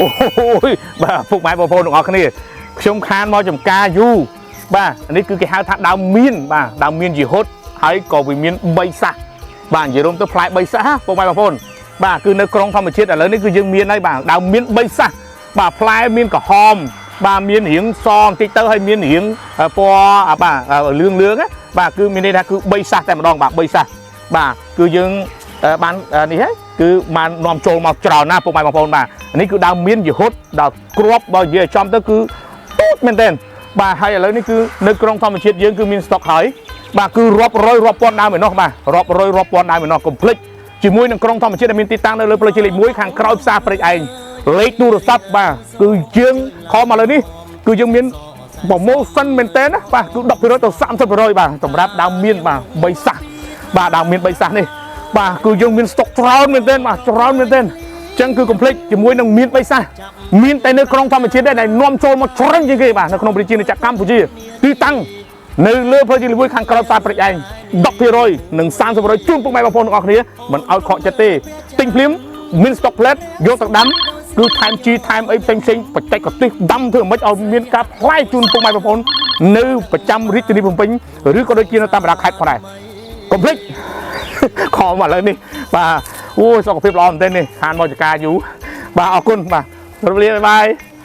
អូយបាទពុកម៉ែបងប្អូនទាំងអស់គ្នាខ្ញុំខានមកចំការយូរបាទនេះគឺគេហៅថាដើមមៀនបាទដើមមៀនយីហុតហើយក៏វាមាន3សាសបាទនិយាយរួមទៅផ្លែ3សាសណាពុកម៉ែបងប្អូនបាទគឺនៅក្រុងធម្មជាតិឥឡូវនេះគឺយើងមានហើយបាទដើមមៀន3សាសបាទផ្លែមានក្រហមបាទមានរៀងសបន្តិចទៅហើយមានរៀងពណ៌បាទលឿងលឿងណាបាទគឺមានន័យថាគឺ3សាសតែម្ដងបាទ3សាសបាទគឺយើងបាននេះហើយគឺបាននាំចូលមកច្រើនណាស់ពុកម៉ែបងប្អូនបាទនេះគឺដើមមៀនយីហុតដល់គ្រាប់បើនិយាយឲ្យចំទៅគឺទូចមែនទែនបាទហើយឥឡូវនេះគឺនៅក្រុងធម្មជាតិយើងគឺមានស្តុកហើយបាទគឺរាប់រយរាប់ពាន់ដើមឯណោះបាទរាប់រយរាប់ពាន់ដើមឯណោះកុំភ្លេចជាមួយនឹងក្រុងធម្មជាតិដែលមានទីតាំងនៅលើផ្លូវជាតិលេខ1ខាងក្រោយផ្សារព្រែកឯងលេខទូរស័ព្ទបាទគឺយើងខំមកលើនេះគឺយើងមាន promotion មែនតើណាបាទគឺ10%ទៅ30%បាទសម្រាប់ដើមមៀនបាទ3សាសបាទដើមមៀន3សាសនេះបាទគឺយើងមានស្តុកច្រើនមែនទែនបាទច្រើនមែនទែនអញ្ចឹងគឺកុំភ្លេចជាមួយនឹងមៀន3សាសមានតែនៅក្រុងធម្មជាតិទេដែលនាំចូលមកច្រើនជាងគេបាទនៅក្នុងប្រជាណាចក្រកម្ពុជាទីតាំងនៅលើផ្លូវជាតិលេខ1ខាងក្រោយផ្សារព្រែកឯង10%និង30%ជូនពុកម៉ែបងប្អូនទាំងអស់គ្នាមិនឲ្យខកចិត្តទេទិញភ្លាមមានស្តុកផ្លែតយកទៅដាំគឺថែមជីថែមអីផ្សេងផ្សេងបច្ចេកទេសដាំធ្វើមិនឲ្យមានការផ្លែជូនពុកម៉ែបងប្អូននៅប្រចាំរាជធានីភ្នំពេញឬក៏ដូចជានៅតាមបណ្ដាខេត្តផងដែរកុំភ្លេច ខំមកឥឡូវនេះបាទអូយសុខភាពល្អមែនទែននេះខានមកចការយូរបាទអរគុណបាទជម្រាបលា bye bye.